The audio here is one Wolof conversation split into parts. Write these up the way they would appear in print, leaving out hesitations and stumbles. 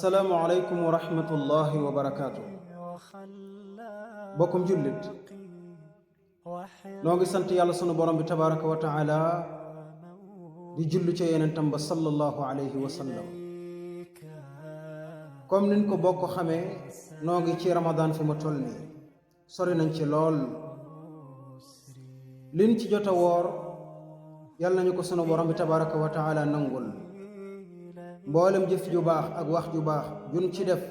assalaamu aleykum wa rahmatullahi wa barakaatu. bokkum jullit noo ngi sant yàlla sunu borom bi tabaraka wa taala di julli ca yonentam ba sallallahu alayhi wa sallam. comme niñ ko bokk xamee noo ngi ci ramadan fi mu toll nii sori nañ ci lool. liñ ci jot a woor yàlla nañu ko sunu borom bi tabaraka wa taala nangul. mboolem jëf ju baax ak wax ju baax jun ci def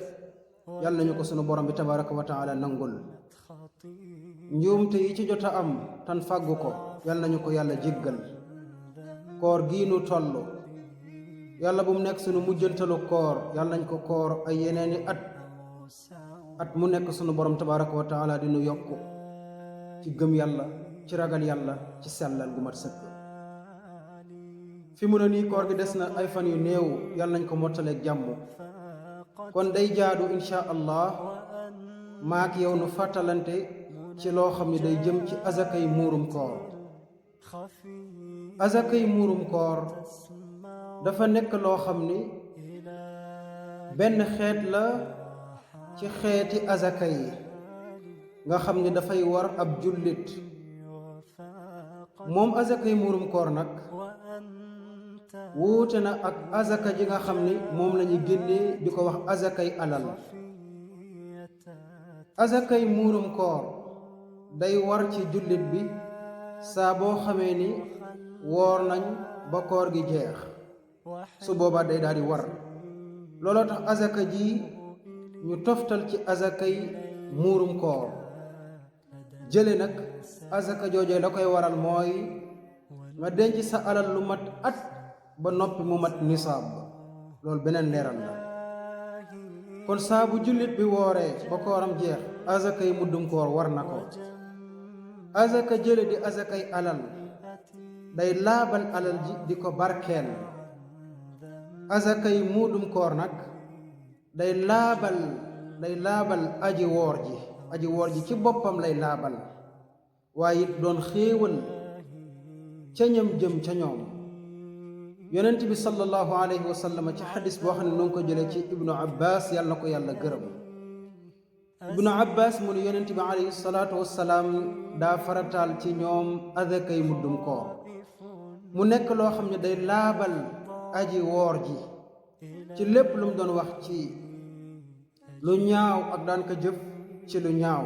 yàlla nañu ko sunu borom bi tabaraka wa taala nangul. njuumte yi ci jot a am tan fàggu ko yàlla nañu ko yàlla jéggal. koor gii nu toll yàlla bu mu nekk sunu mujjantalu koor yàlla nañ ko koor ay yeneeni at mu nekk sunu borom tabaraka wa taala di nu yokk ci gëm yàlla ci ragal yàlla ci sellal gu mat sëkk. fi mu ne nii koor gi des na ay fan yu néew yàlla nañ ko mottaleeg jàmm. kon day jaadu insha allah maak yow nu fàttalante ci loo xam ne day jëm ci azakay muurum koor. azakay muurum koor dafa nekk loo xam ni benn xeet la ci xeeti azaka yi nga xam ni dafay war ab jullit. moom azakay muurum koor nag wuute na ak azaka ji nga xam ni moom la ñuy génnee di ko wax azakay alal. azakay muurum koor day war ci jullit bi saa boo xamee ni woor nañ ba koor gi jeex su boobaa day daal di war. looloo tax azaka ji ñu toftal ci azakay muurum koor. jële nag azaka joojee la koy waral mooy nga denc sa alal lu mat at ba noppi mu mat nisaab. loolu beneen leeral la. kon saa bu jullit bi wooree ba kooram jeex azakay muddum koor war na ko. azaka jële di azakay alal day laabal alal ji di ko barkeel. azakay muddum koor nag day laabal aji woor ji ci boppam lay laabal waaye it doon xéewal ca ñam jëm ca ñoom. yonent bi sallallahu alayhi wa sallam ci xadis boo xam ne nu ngi ko jëlee ci ibnu abbas yàlla na ko yàlla gërëm. ibnu abbas mu ne yonent bi alayhi salaatu wassalaam daa farataal ci ñoom azakay muddum koor mu nekk loo xam ne day laabal aji woor ji ci lépp lu mu doon wax ci lu ñaaw ak daan ko jëf ci lu ñaaw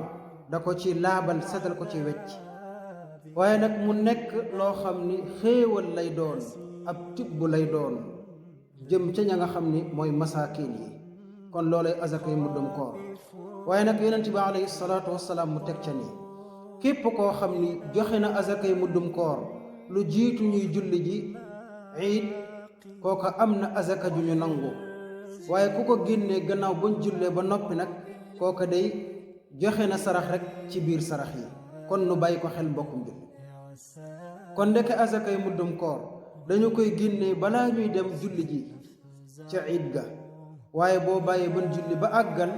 da ko ci laabal setal ko ci wecc. waaye nag mu nekk loo xam ni xéewal lay doon ab tibb lay doon jëm ca ña nga xam ni mooy masaakin yi. kon loolay azakay muddum koor. waaye nag yonent bi alayhi salaatu wassalaam mu teg ca ni képp koo xam ni joxe na azakay muddum koor lu jiitu ñuy julli ji iid kooka am na azaka ju ñu nangu. waaye ku ko génnee gannaaw buñ jullee ba noppi nag kooka day joxe na sarax rek ci biir sarax yi. kon nu bàyyi ko xel mbokkum julli. kon ndeke azakay muddum koor dañu koy génnee balaa ñuy dem julli ji ca iid ga. waaye boo bàyyee ban julli ba àggal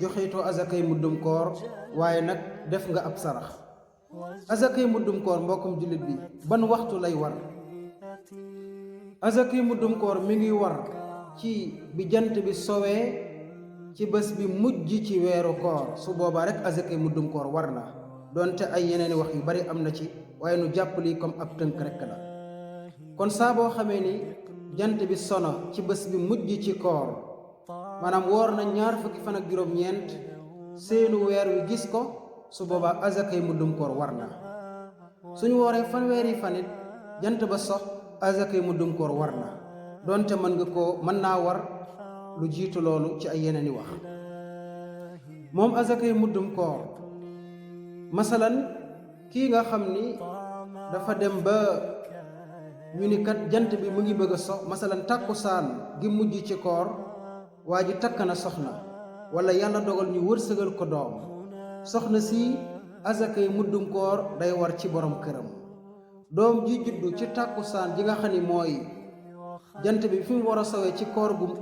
joxeetoo azakay muddum koor waaye nag def nga ab sarax. azakay muddum koor mbokkum jullit bi ban waxtu lay war. azakay muddum koor mi ngi war ci bi jant bi sowee ci bés bi mujj ci weeru koor. su boobaa rek azakay muddum koor war na donte ay yeneeni wax yu bari am na ci waaye nu jàpp lii comme ab tënk rekk la. kon saa boo xamee ni jant bi sono ci bés bi mujj ci koor maanaam woor na 20 fan ak juróom-ñeent seenu weer wi gis ko su boobaa azakay muddum koor war na. suñu wooree fanweeri fanit jant ba sox azakay muddum koor war na donte mën naa war lu jiitu loolu ci ay yeneeni wax. moom azakay muddum koor masalan kii nga xam ni dafa dem ba ñu ni kat jant bi mu ngi bëgg a sox masalan tàkkusaan gi mujj ci koor waa ji takk na soxna wala yàlla dogal ñu wërsëgal ko doom. soxna si azakay muddum koor day war ci borom këram. doom ji juddu ci tàkkusaan ji nga xam ni mooy jant bi fi mu war a sowee ci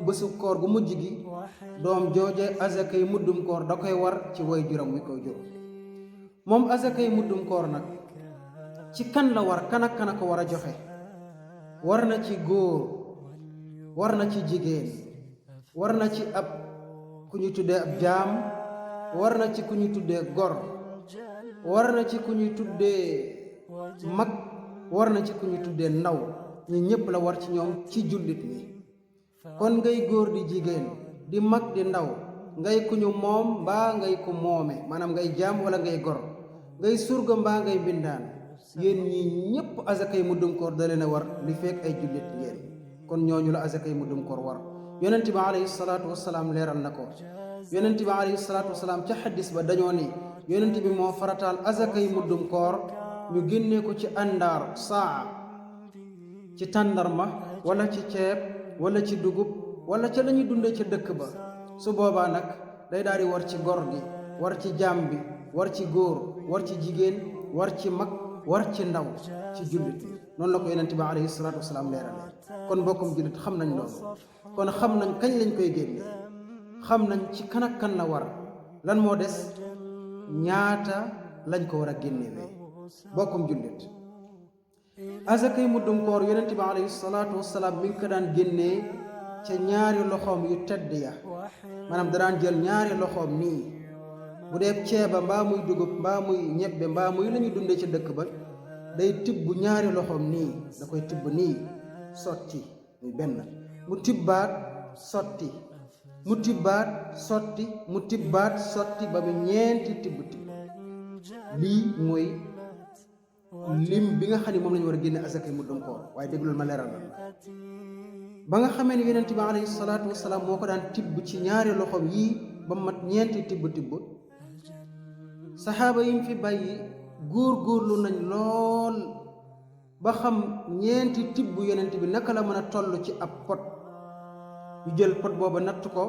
bésu koor gu mujj gi doom jooje azakay muddum koor da koy war ci way juram wi koy jur. moom azakay muddum koor nag ci kan la war kan ak kan a ko war a joxe. war na ci góor war na ci jigéen war na ci ab ku ñuy tuddee ab jaam, war na ci ku ñuy tuddee gor, war na ci ku ñuy tuddee mag, war na ci ku ñuy tuddee ndaw. ñi ñépp la war ci ñoom ci jullit ñi. kon ngay góor di jigéen, di mag di ndaw, ngay ku ñu moom mbaa ngay ku moome, maanaam ngay jaam wala ngay gor, ngay surga mbaa ngay mbindaan, yéen ñi ñépp azakay muddum koor da leen a war li fekk ay jullit ngeen. kon ñooñu la azakay muddum koor war. yonent bi alayhi salaatu wasalaam leeral na ko. yonent bi alayhi salaatu wasalaam ca xaddis ba dañoo ni yonent bi moo farataal azakay muddum koor ñu génnee ko ci àndaar saa, ci tàndarma wala ci ceeb wala ci dugub wala ca la ñuy dundee ca dëkk ba. su boobaa nag day daal di war ci gor gi, war ci jaam bi, war ci góor, war ci jigéen, war ci mag, war ci ndaw, ci jullit yi. noonu la ko yonent bi alayhi salaatu wasalaam leeralee. kon mbokkum jullit xam nañ loolu. kon xam nañ kañ lañ koy génne, xam nañ ci kan ak kan la war. lan moo des? ñaata lañ ko war a génnewee. mbokkum jullit, azakay muddum koor yonent bi alayhi salaatu wasalaam mi ngi ko daan génnee ca ñaari loxoom yu tedd ya. maanaam da daan jël ñaari loxoom nii, bu dee ceeba mbaa muy dugub mbaa muy ñebbe mbaa muy la ñuy dundee ca dëkk ba, day tibb ñaari loxoom nii, da koy tibb nii sotti muy benn, mu tibbaat sotti, mu tibbaat sotti, mu tibbaat sotti ba mu ñeenti tibb. lii mooy lim bi nga xam ne moom la ñu war a génne azakay muddum koor. waaye déglul ma leeral la, ba nga xamee ne yonent bi alayhi salaatu wasalaam moo ko daan tibb ci ñaari loxoom yii ba mat ñeenti tibb, saxaaba yi mu fi bàyyi góor-góorlu nañ lool ba xam ñeenti tibb yonent bi naka la mën a toll ci ab pot. ñu jël pot booba natt ko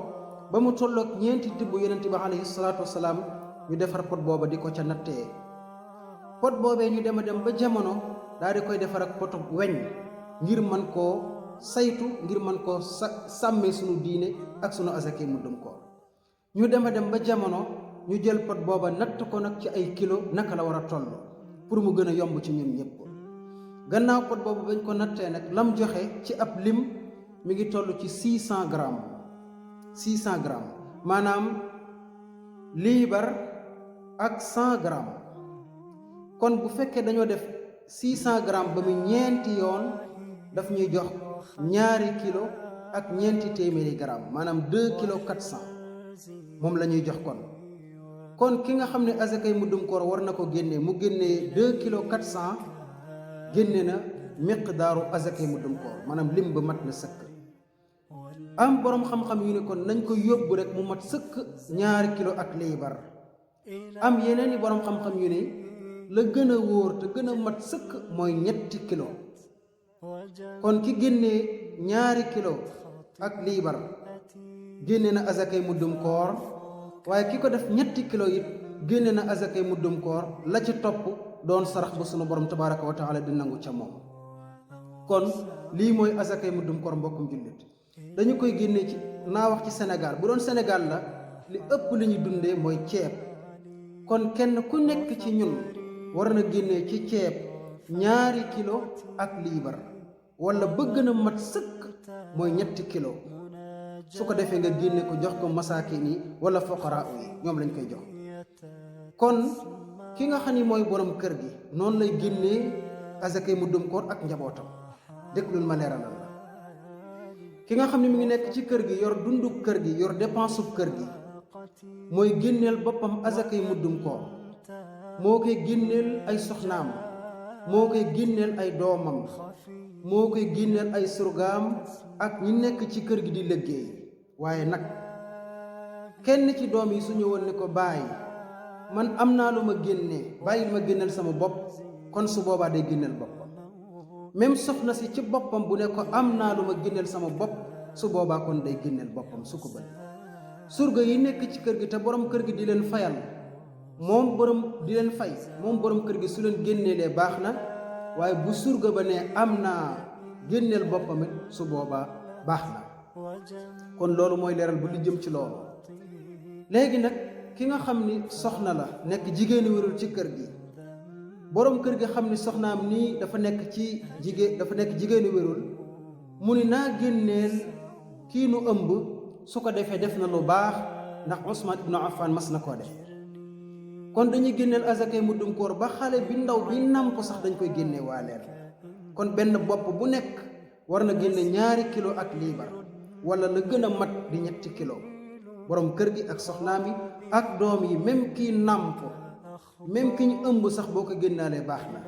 ba mu tolloog ñeenti tibb yonent bi alayhi salaatu wasalaam, ñu defar pot booba di ko ca nattee. pot boobee ñu dem a dem ba jamono daal di koy defar ak potu weñ ngir mën koo saytu, ngir mën koo sàmmee sunu diine ak sunu azakay muddum koor. ñu dem a dem ba jamono ñu jël pot booba natt ko nag ci ay kilo naka la war a toll pour mu gën a yomb ci ñun ñëpp. gannaaw pot boobu bañ ko nattee nag lam joxe ci ab lim mi ngi toll ci 600 grammes. 600 grammes maanaam liibar ak 100 grammes. kon bu fekkee dañoo def 600 grammes ba mu ñeenti yoon, daf ñuy jox 2 kilo ak ñeenti téeméeri grammes, maanaam 2 kilo 400 moom la ñuy jox. kon ki nga xam ne azakay muddum koor war na ko génnee, mu génnee 2 kilo 400, génne na miqdaaru azakay muddum koor, maanaam lim ba mat na sëkk. am boroom xam-xam yu ne kon nañ ko yóbbu rek mu mat sëkk 2 kilo ak liibar. am yeneen i boroom xam-xam yu ne la gën a wóor te gën a mat sëkk mooy 3 kilo. kon ki génnee 2 kilo ak liibar génne na azakay muddum koor, waaye ki ko def 3 kilo it génne na azakay muddum koor. la ci topp doon sarax bu sunu borom tabaraka wa taala di nangu ca moom. kon lii mooy azakay muddum koor. mbokkum jullit, dañu koy génnee ci, naa wax ci Sénégal. bu doon Sénégal la, li ëpp li ñu dundee mooy ceeb. kon kenn ku nekk ci ñun war na génnee ci ceeb 2 kilo ak liibar, wala bëgg na mat sëkk mooy 3 kilo. su ko defee nga génne ko jox ko masaakin yi wala foqaraa yi, ñoom lañ koy jox. kon ki nga xam ni mooy borom kër gi noonu lay génnee azakay muddum koor ak njabootam. déglul ma leeralal la, ki nga xam ne mi ngi nekk ci kër gi yor dundu kër gi, yor dépense kër gi, mooy génneel boppam azakay muddum koor. moo koy génneel ay soxnaam, moo koy génneel ay doomam, moo koy génneel ay surgaam ak ñi nekk ci kër gi di liggéey. waaye nag kenn ci doom yi su ñëwoon ne ko bàyyi, man am naa lu ma génnee, bàyyil ma génneel sama bopp, kon su boobaa day génneel boppam. même soxna si ci boppam bu ne ko am naa lu ma génneel sama bopp, su boobaa kon day génneel boppam su ko bëri. surga yi nekk ci kër gi te borom kër gi di leen fayal, moom borom di leen fay, moom borom kër gi su leen génneelee baax na, waaye bu surga ba ne am naa génneel boppam it su boobaa baax na. kon loolu mooy leeral bu li jëm ci loolu. léegi nag ki nga xam ni soxna la, nekk jigéenu wérul ci kër gi, borom kër gi xam ni soxnaam nii dafa nekk jigéenu wérul, mu ni naa génneel kii nu ëmb su ko defee def na lu baax ndax Usmaan ibnu Affan mas na koo def. kon dañuy génneel azakay muddum koor ba xale bi ndaw bi nàmp sax dañ koy génne waaleel. kon benn bopp bu nekk war na génne 2 kilo ak liibar wala la gën a mat di 3 kilo. borom kër gi ak soxnaam yi ak doom yi même kii nàmp même ki ñu ëmb sax boo ko génnaalee baax na.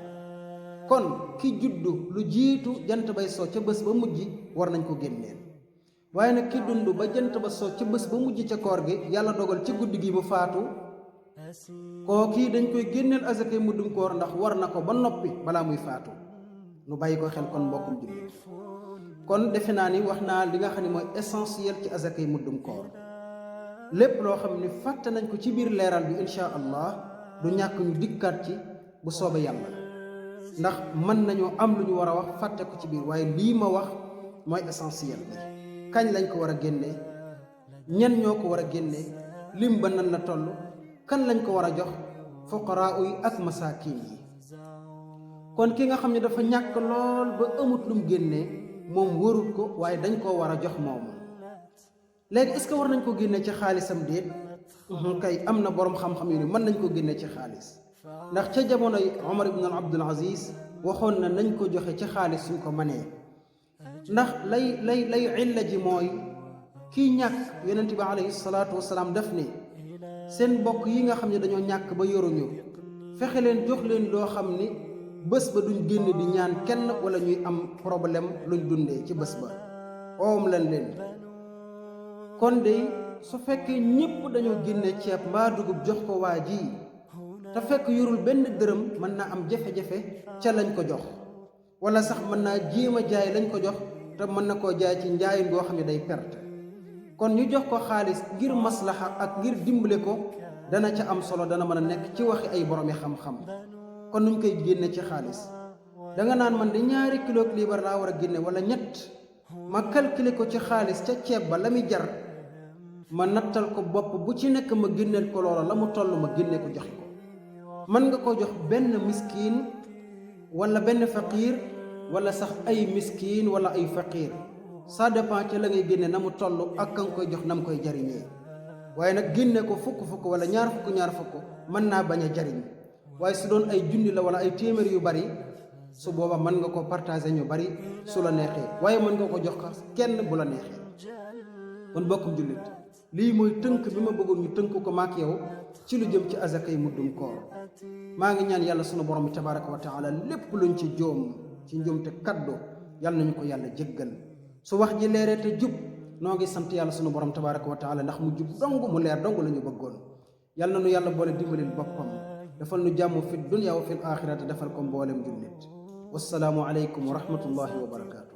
kon ki juddu lu jiitu jant bay soo ca bés ba mujj war nañ ko génneel. waaye nag ki dund ba jant ba soo ca bés ba mujj ca koor gi yàlla dogal ci guddi gi mu faatu kookii dañ koy génneel azakay muddum koor ndax war na ko ba noppi balaa muy faatu. nu bàyyi ko xel kon mbokkum jullit. kon defe naa ni wax naa li nga xam ne mooy essentiel ci azakay muddum koor. lépp loo xam ne fàtte nañ ko ci biir leeral bi insha allah du ñàkk ñu dikkaat ci bu soobee yàlla ndax mën nañoo am lu ñu war a wax fàtte ko ci biir waaye lii ma wax mooy essentiel bi. kañ lañ ko war a génnee, ñan ñoo ko war a génnee, lim ba nan la toll, kan lañ ko war a jox, fuqaraa yi ak masaakin yi. kon ki nga xam ne dafa ñàkk lool ba amut lum génnee moom warut ko waaye dañ koo war a jox moomu. léegi est-ce que war nañ ko génne ci xaalisam déet? kay am na boroom xam-xam yu ni mën nañ ko génne ci xaalis ndax ca jamonoy Omar ibn Abdul Aziz waxoon na nañ ko joxe ci xaalis suñ ko mënee. ndax lay illa ji mooy kii ñàkk yonent bi alayhi salaatu wasalaam daf ne seen mbokk yi nga xam ne dañoo ñàkk ba yoruñu fexe leen jox leen loo xam ni bés ba duñ génn di ñaan kenn wala ñuy am problème luñ dundee ci bés ba oom leen. kon de su fekkee ñépp dañoo génne ceeb mbaa dugub jox ko waa ji te fekk yorul benn dërëm mën naa am jafe-jafe ca lañ ko jox wala sax mën naa jéem a jaay lañ ko jox te mën na koo jaay ci njaayin goo xam ne day perte. kon ñu jox ko xaalis ngir maslaxa ak ngir dimbale ko dana ca am solo, dana mën a nekk ci waxi ay boromi xam-xam. kon nuñ koy génne ci xaalis danga naan man de 2 kilo liibar laa war a génne wala 3 ma calculer ko ci xaalis ca ceeb ba la muy jar ma nattal ko bopp bu ci nekk ma génneel ko loola la mu toll ma génne ko joxe ko. mën nga ko jox benn miskiin wala benn faqiir wala sax ay miskiin wala ay faqiir, ça dépend ci la ngay génne na mu toll ak ka nga koy jox na mu koy jariñee. waaye nag génne ko fukk wala ñaar fukk mën naa bañ a jariñ. waaye su doon ay junni la wala ay téeméer yu bari su booba mën nga ko partager ñu bari su la neexee, waaye mën nga ko jox kenn bu la neexee. kon bokkum jullit lii mooy tënk bi ma bëggoon ñu tënk ko maak yow ci lu jëm ci azakay muddum koor. maa ngi ñaan yàlla sunu borom bi tabaraka wa taala lépp luñ ci joom ci njuumte kaddu yàlla nañu ko yàlla jéggal. su wax ji leeree te jub noo ngi sant yàlla sunu borom tabaraka wa taala ndax mu jub dong mu leer dong la ñu bëggoon. yàlla na nu yàlla boole dimbalil boppam defal nu jàmm fi dunya wa fil axirati defal ko mboolem jullit. wassalaamu aleykum wa rahmatullahi wa barakaatu.